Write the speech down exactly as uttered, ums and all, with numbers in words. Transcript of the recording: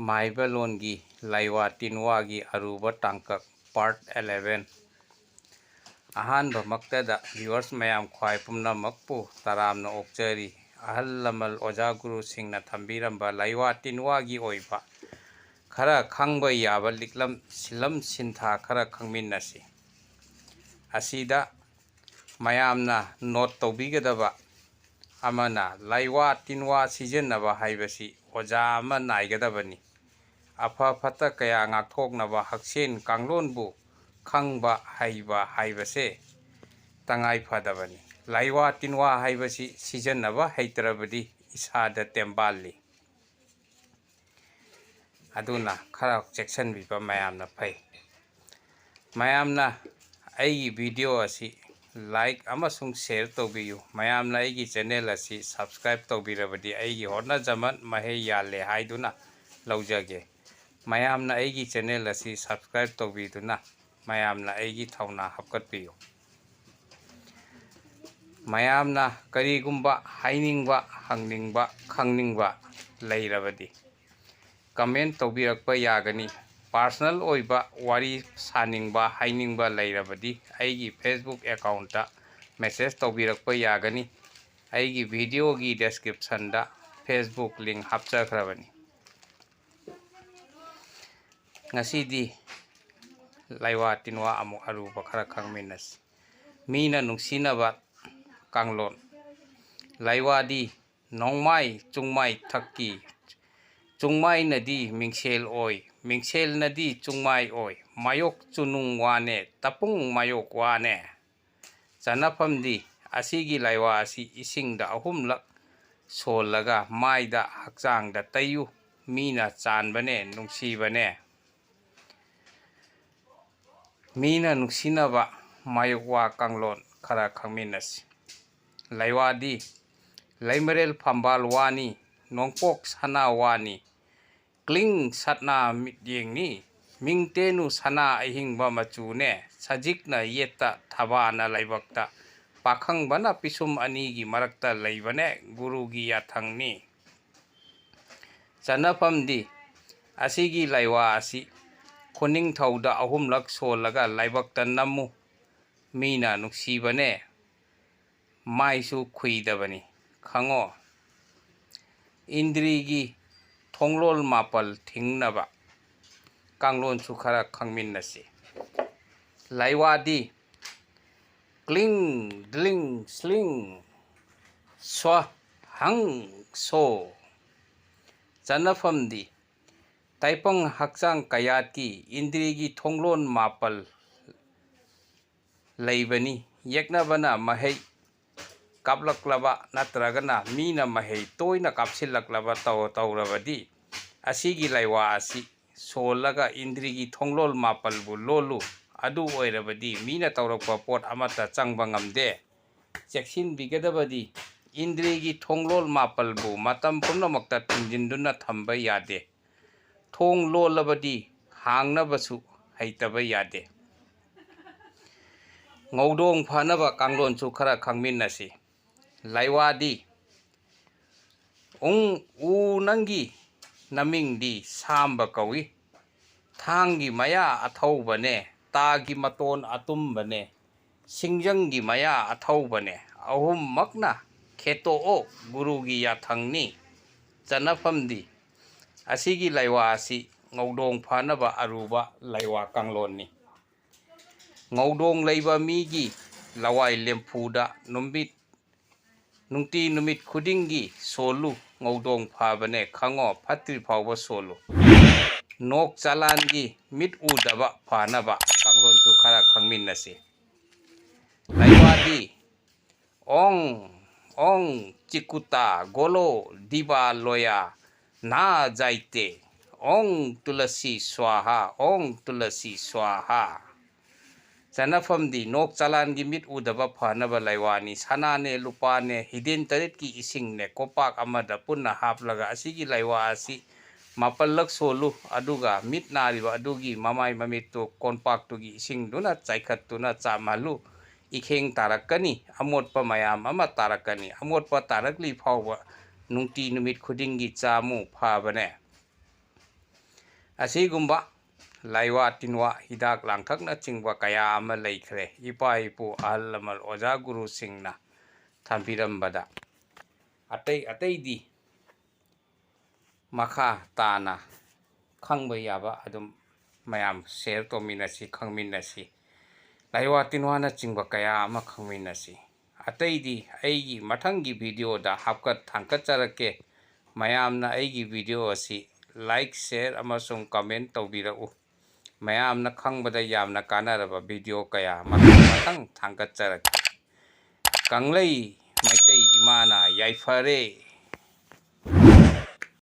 ꯃꯥꯏꯕ ꯂꯣꯟꯒꯤ ꯂꯥꯏꯋꯥ ꯇꯤꯟꯋꯥꯒꯤ ꯑꯔꯨꯕ ꯇꯥꯡꯀꯛ, part eleven꯫ ꯑꯍꯥꯟꯕꯃꯛꯇꯗ viewers ꯃꯌꯥꯝ ꯈ꯭ꯋꯥꯏ ꯄꯨꯝꯅꯃꯛꯄꯨ ꯇꯔꯥꯝꯅ ꯑꯣꯛꯆꯔꯤ꯫ ꯑꯍꯜ ꯂꯃꯟ ꯑꯣꯖꯥ ꯒꯨꯔꯨꯁꯤꯡꯅ ꯊꯝꯕꯤꯔꯝꯕ ꯂꯥꯏꯋꯥ ꯇꯤꯟꯋꯥꯒꯤ ꯑꯣꯏꯕ ꯈꯔ ꯈꯪꯕ ꯌꯥꯕ ꯂꯤꯛꯂꯝ ꯁꯤꯂꯝ ꯁꯤꯟꯊꯥ ꯈꯔ ꯈꯪꯃꯤꯟꯅꯁꯤ꯫ ꯑꯁꯤꯗ ꯃꯌꯥꯝꯅ note ꯇꯧꯕꯤꯒꯗꯕ ꯑꯃꯅ, ꯂꯥꯏꯋꯥ ꯇꯤꯟꯋꯥ ꯁꯤꯖꯤꯟꯅꯕ ꯍꯥꯏꯕꯁꯤ ꯑꯣꯖꯥ ꯑꯃ ꯅꯥꯏꯒꯗꯕꯅꯤ꯫ ꯑꯐ ꯐꯠꯇ ꯀꯌꯥ ꯉꯥꯛꯊꯣꯛꯅꯕ ꯍꯛꯁꯦꯜ ꯀꯥꯡꯂꯣꯟꯕꯨ ꯈꯪꯕ ꯍꯩꯕ ꯍꯥꯏꯕꯁꯦ ꯇꯉꯥꯏ ꯐꯗꯕꯅꯤ꯫ ꯂꯥꯏꯋꯥ ꯇꯤꯟꯋꯥ ꯍꯥꯏꯕꯁꯤ ꯁꯤꯖꯤꯟꯅꯕ ꯍꯩꯇ꯭ꯔꯕꯗꯤ ꯏꯁꯥꯗ ꯇꯦꯝꯕꯥꯜꯂꯤ꯫ ꯑꯗꯨꯅ ꯈꯔ ꯆꯦꯛꯁꯤꯟꯕꯤꯕ ꯃꯌꯥꯝꯅ ꯐꯩ꯫ ꯃꯌꯥꯝꯅ ꯑꯩꯒꯤ video ꯑꯁꯤ like ꯑꯃꯁꯨꯡ share ꯇꯧꯕꯤꯌꯨ꯫ ꯃꯌꯥꯝꯅ ꯑꯩꯒꯤ channel ꯑꯁꯤ subscribe ꯇꯧꯕꯤꯔꯕꯗꯤ ꯑꯩꯒꯤ ꯍꯣꯠꯅꯖꯃꯟ ꯃꯍꯩ ꯌꯥꯜꯂꯦ ꯍꯥꯏꯗꯨꯅ ꯂꯧꯖꯒꯦ꯫ ꯃꯌꯥꯝꯅ ꯑꯩꯒꯤ channel ꯑꯁꯤ subscribe ꯇꯧꯕꯤꯗꯨꯅ ꯃꯌꯥꯝꯅ ꯑꯩꯒꯤ ꯊꯧꯅꯥ ꯍꯥꯞꯀꯠꯄꯤꯌꯨ꯫ ꯃꯌꯥꯝꯅ ꯀꯔꯤꯒꯨꯝꯕ ꯍꯥꯏꯅꯤꯡꯕ, ꯍꯪꯅꯤꯡꯕ, ꯈꯪꯅꯤꯡꯕ ꯂꯩꯔꯕꯗꯤ comment ꯇꯧꯕꯤꯔꯛꯄ ꯌꯥꯒꯅꯤ꯫ Personal ꯑꯣꯏꯕ ꯋꯥꯔꯤ ꯁꯥꯅꯤꯡꯕ, ꯍꯥꯏꯅꯤꯡꯕ ꯂꯩꯔꯕꯗꯤ ꯑꯩꯒꯤ Facebook account ꯇ message ꯇꯧꯕꯤꯔꯛꯄ ꯌꯥꯒꯅꯤ꯫ ꯑꯩꯒꯤ video ꯒꯤ description ꯗ Facebook link ꯍꯥꯞꯆꯈ꯭ꯔꯕꯅꯤ꯫ ꯉꯁꯤꯗꯤ ꯂꯥꯏꯋꯥ ꯇꯤꯟꯋꯥ ꯑꯃꯨꯛ ꯑꯔꯨꯕ ꯈꯔ ꯈꯪꯃꯤꯟꯅꯁꯤ꯫ ꯃꯤꯅ ꯅꯨꯡꯁꯤꯅꯕ ꯀꯥꯡꯂꯣꯟ꯫ ꯂꯥꯏꯋꯥꯗꯤ ꯅꯣꯡꯃꯥꯏ ꯆꯨꯡꯃꯥꯏ ꯊꯛꯀꯤ꯫ ꯆꯨꯡꯃꯥꯏꯅꯗꯤ ꯃꯤꯡꯁꯦꯜ ꯑꯣꯏ, ꯃꯤꯡꯁꯦꯜꯅꯗꯤ ꯆꯨꯡꯃꯥꯏ ꯑꯣꯏ꯫ ꯃꯥꯌꯣꯛ ꯆꯨꯅꯨꯡ ꯋꯥꯅꯦ, ꯇꯄꯨꯡ ꯃꯥꯌꯣꯛ ꯋꯥꯅꯦ꯫ ꯆꯥꯅꯐꯝꯗꯤ ꯑꯁꯤꯒꯤ ꯂꯥꯏꯋꯥ ꯑꯁꯤ ꯏꯁꯤꯡꯗ ꯑꯍꯨꯝꯂꯛ ꯁꯣꯜꯂꯒ ꯃꯥꯏꯗ ꯍꯛꯆꯥꯡꯗ ꯇꯩꯌꯨ꯫ ꯃꯤꯅ ꯆꯥꯟꯕꯅꯦ, ꯅꯨꯡꯁꯤꯕꯅꯦ꯫ ꯃꯤꯅ ꯅꯨꯡꯁꯤꯅꯕ ꯃꯥꯌꯣꯛ ꯋꯥ ꯀꯥꯡꯂꯣꯟ ꯈꯔ ꯈꯪꯃꯤꯟꯅꯁꯤ꯫ ꯂꯥꯏꯋꯥꯗꯤ ꯂꯩꯃꯔꯦꯜ ꯐꯝꯕꯥꯜ ꯋꯥꯅꯤ, ꯅꯣꯡꯄꯣꯛ ꯁꯅꯥ ꯋꯥꯅꯤ, ꯀ꯭ꯂꯤꯡ ꯁꯠꯅꯥ ꯃꯤꯠꯌꯦꯡꯅꯤ, ꯃꯤꯡꯇꯦꯅꯨ ꯁꯅꯥ ꯑꯍꯤꯡꯕ ꯃꯆꯨꯅꯦ, ꯁꯖꯤꯛꯅ ꯌꯦꯠꯇ ꯊꯕꯥꯅ ꯂꯥꯏꯕꯛꯇ, ꯄꯥꯈꯪꯕꯅ ꯄꯤꯁꯨꯝ ꯑꯅꯤꯒꯤ ꯃꯔꯛꯇ ꯂꯩꯕꯅꯦ, ꯒꯨꯔꯨꯒꯤ ꯌꯥꯊꯪꯅꯤ꯫ ꯆꯥꯅꯐꯝꯗꯤ ꯑꯁꯤꯒꯤ ꯂꯥꯏꯋꯥ ꯑꯁꯤ ꯈꯨꯅꯤꯡꯊꯧꯗ ꯑꯍꯨꯝꯂꯛ ꯁꯣꯜꯂꯒ ꯂꯥꯏꯕꯛꯇ ꯅꯝꯃꯨ꯫ ꯃꯤꯅ ꯅꯨꯡꯁꯤꯕꯅꯦ, ꯃꯥꯏꯁꯨ ꯈꯨꯏꯗꯕꯅꯤ꯫ ꯈꯪꯉꯣ, ꯏꯟꯗ꯭ꯔꯤꯒꯤ ꯊꯣꯡꯂꯣꯜ ꯃꯥꯄꯜ ꯊꯤꯡꯅꯕ ꯀꯥꯡꯂꯣꯟꯁꯨ ꯈꯔ ꯈꯪꯃꯤꯟꯅꯁꯤ꯫ ꯂꯥꯏꯋꯥꯗꯤ ꯀ꯭ꯂꯤꯡ ꯗ꯭ꯂꯤꯡ ꯁ꯭ꯂꯤꯡ ꯁ꯭ꯋ ꯍꯪ ꯁꯣ꯫ ꯆꯟꯅꯐꯝꯗꯤ ꯇꯥꯏꯄꯪ ꯍꯛꯆꯥꯡ ꯀꯌꯥꯠꯀꯤ ꯏꯟꯗ꯭ꯔꯤꯒꯤ ꯊꯣꯡꯂꯣꯟ ꯃꯥꯄꯜ ꯂꯩꯕꯅꯤ꯫ ꯌꯦꯛꯅꯕꯅ ꯃꯍꯩ ꯀꯥꯞꯂꯛꯂꯕ ꯅꯠꯇ꯭ꯔꯒꯅ ꯃꯤꯅ ꯃꯍꯩ ꯇꯣꯏꯅ ꯀꯥꯞꯁꯤꯜꯂꯛꯂꯕ ꯇꯧ-, ꯇꯧꯔꯕꯗꯤ ꯑꯁꯤꯒꯤ ꯂꯥꯏꯋꯥ ꯑꯁꯤ ꯁꯣꯜꯂꯒ ꯏꯟꯗ꯭ꯔꯤꯒꯤ ꯊꯣꯡꯂꯣꯜ ꯃꯥꯄꯜꯕꯨ ꯂꯣꯜꯂꯨ꯫ ꯑꯗꯨ ꯑꯣꯏꯔꯕꯗꯤ ꯃꯤꯅ ꯇꯧꯔꯛꯄ ꯄꯣꯠ ꯑꯃꯠꯇ ꯆꯪꯕ ꯉꯝꯗꯦ꯫ ꯆꯦꯛꯁꯤꯟꯕꯤꯒꯗꯕꯗꯤ ꯏꯟꯗ꯭ꯔꯤꯒꯤ ꯊꯣꯡꯂꯣꯜ ꯃꯥꯄꯜꯕꯨ ꯃꯇꯝ ꯄꯨꯝꯅꯃꯛꯇ ꯊꯤꯡꯖꯤꯟꯗꯨꯅ ꯊꯝꯕ ꯌꯥꯗꯦ꯫ ꯊꯣꯡ ꯂꯣꯜꯂꯕꯗꯤ ꯍꯥꯡꯅꯕꯁꯨ ꯍꯩꯇꯕ ꯌꯥꯗꯦ꯫ ꯉꯧꯗꯣꯡ ꯐꯅꯕ ꯀꯥꯡꯂꯣꯟꯁꯨ ꯈꯔ ꯈꯪꯃꯤꯟꯅꯁꯤ꯫ ꯂꯥꯏꯋꯥꯗꯤ ꯎꯡ ꯎ ꯅꯪꯒꯤ ꯅꯃꯤꯡꯗꯤ ꯁꯥꯝꯕ ꯀꯧꯏ꯫ ꯊꯥꯡꯒꯤ ꯃꯌꯥ ꯑꯊꯧꯕꯅꯦ, ꯇꯥꯒꯤ ꯃꯇꯣꯟ ꯑꯇꯨꯝꯕꯅꯦ, ꯁꯤꯡꯖꯪꯒꯤ ꯃꯌꯥ ꯑꯊꯧꯕꯅꯦ꯫ ꯑꯍꯨꯝꯃꯛꯅ ꯈꯦꯠꯇꯣꯛꯑꯣ, ꯒꯨꯔꯨꯒꯤ ꯌꯥꯊꯪꯅꯤ꯫ ꯆꯟꯅꯐꯝꯗꯤ ꯑꯁꯤꯒꯤ ꯂꯥꯏꯋꯥ ꯑꯁꯤ ꯉꯧꯗꯣꯡ ꯐꯅꯕ ꯑꯔꯨꯕ ꯂꯥꯏꯋꯥ ꯀꯥꯡꯂꯣꯟꯅꯤ꯫ ꯉꯧꯗꯣꯡ ꯂꯩꯕ ꯃꯤꯒꯤ ꯂꯋꯥꯏ ꯂꯦꯝꯐꯨꯗ ꯅꯨꯃꯤꯠ ꯅꯨꯡꯇꯤ ꯅꯨꯃꯤꯠ ꯈꯨꯗꯤꯡꯒꯤ ꯁꯣꯜꯂꯨ꯫ ꯉꯧꯗꯣꯡ ꯐꯕꯅꯦ ꯈꯪꯉꯣ, ꯐꯠꯇ꯭ꯔꯤ ꯐꯥꯎꯕ ꯁꯣꯜꯂꯨ꯫ ꯅꯣꯛ ꯆꯂꯥꯟꯒꯤ ꯃꯤꯠ ꯎꯗꯕ ꯐꯅꯕ ꯀꯥꯡꯂꯣꯟꯁꯨ ꯈꯔ ꯈꯪꯃꯤꯟꯅꯁꯤ꯫ ꯂꯥꯏꯋꯥꯗꯤ ꯑꯣꯡ ꯑꯣꯡ ꯆꯤꯀꯨꯇꯥ ꯒꯣꯂꯣ ꯗꯤꯕꯥ ꯂꯣꯌꯥ ꯅꯥ ꯖꯥꯏꯇꯦ꯫ ꯑꯣꯡ ꯇꯨꯂꯁꯤ ꯁ꯭ꯋꯥꯍꯥ, ꯑꯣꯡ ꯇꯨꯂꯁꯤ ꯁ꯭ꯋꯥꯍꯥ꯫ ꯆꯟꯅꯐꯝꯗꯤ ꯅꯣꯛ ꯆꯂꯥꯟꯒꯤ ꯃꯤꯠ ꯎꯗꯕ ꯐꯅꯕ ꯂꯥꯏꯋꯥꯅꯤ꯫ ꯁꯅꯥꯅꯦ, ꯂꯨꯄꯥꯅꯦ, ꯍꯤꯗꯦꯟ ꯇꯔꯦꯠꯀꯤ ꯏꯁꯤꯡꯅꯦ, ꯀꯣꯝꯄꯥꯛ ꯑꯃꯗ ꯄꯨꯟꯅ ꯍꯥꯞꯂꯒ ꯑꯁꯤꯒꯤ ꯂꯥꯏꯋꯥ ꯑꯁꯤ ꯃꯥꯄꯜꯂꯛ ꯁꯣꯜꯂꯨ, ꯑꯗꯨꯒ ꯃꯤꯠ ꯅꯥꯔꯤꯕ ꯑꯗꯨꯒꯤ ꯃꯃꯥꯏ ꯃꯃꯤꯠꯇꯨ ꯀꯣꯝꯄꯥꯛꯇꯨꯒꯤ ꯏꯁꯤꯡꯗꯨꯅ ꯆꯥꯏꯈꯠꯇꯨꯅ ꯆꯥꯝꯍꯜꯂꯨ꯫ ꯏꯈꯦꯡ ꯇꯥꯔꯛꯀꯅꯤ, ꯑꯃꯣꯠꯄ ꯃꯌꯥꯝ ꯑꯃ ꯇꯥꯔꯛꯀꯅꯤ꯫ ꯑꯃꯣꯠꯄ ꯇꯥꯔꯛꯂꯤ ꯐꯥꯎꯕ ꯅꯨꯡꯇꯤ ꯅꯨꯃꯤꯠ ꯈꯨꯗꯤꯡꯒꯤ ꯆꯥꯝꯃꯨ, ꯐꯕꯅꯦ꯫ ꯑꯁꯤꯒꯨꯝꯕ ꯂꯥꯏꯋꯥ ꯇꯤꯟꯋꯥ, ꯍꯤꯗꯥꯛ ꯂꯥꯡꯊꯛꯅꯆꯤꯡꯕ ꯀꯌꯥ ꯑꯃ ꯂꯩꯈ꯭ꯔꯦ, ꯏꯄꯥ ꯏꯄꯨ, ꯑꯍꯜ ꯂꯃꯟ, ꯑꯣꯖꯥ ꯒꯨꯔꯨꯁꯤꯡꯅ ꯊꯝꯕꯤꯔꯝꯕꯗ꯫ ꯑꯇꯩ ꯑꯇꯩꯗꯤ ꯃꯈꯥ ꯇꯥꯅ ꯈꯪꯕ ꯌꯥꯕ ꯑꯗꯨꯝ ꯃꯌꯥꯝ share ꯇꯧꯃꯤꯟꯅꯁꯤ, ꯈꯪꯃꯤꯟꯅꯁꯤ꯫ ꯂꯥꯏꯋꯥ ꯇꯤꯟꯋꯥꯅꯆꯤꯡꯕ ꯀꯌꯥ ꯑꯃ ꯈꯪꯃꯤꯟꯅꯁꯤ꯫ ꯑꯇꯩꯗꯤ ꯑꯩꯒꯤ ꯃꯊꯪꯒꯤ video ꯗ ꯍꯥꯞꯀꯠ ꯊꯥꯡꯒꯠꯆꯔꯛꯀꯦ꯫ ꯃꯌꯥꯝꯅ ꯑꯩꯒꯤ video ꯑꯁꯤ like, share ꯑꯃꯁꯨꯡ comment ꯇꯧꯕꯤꯔꯛꯎ꯫ ꯃꯌꯥꯝꯅ ꯈꯪꯕꯗ ꯌꯥꯝꯅ ꯀꯥꯟꯅꯔꯕ video ꯀꯌꯥ ꯃꯊꯪ ꯃꯊꯪ ꯊꯥꯡꯒꯠꯆꯔꯛꯀꯦ꯫ ꯀꯪꯂꯩ ꯃꯩꯇꯩ ꯏꯃꯥꯅ ꯌꯥꯏꯐꯔꯦ꯫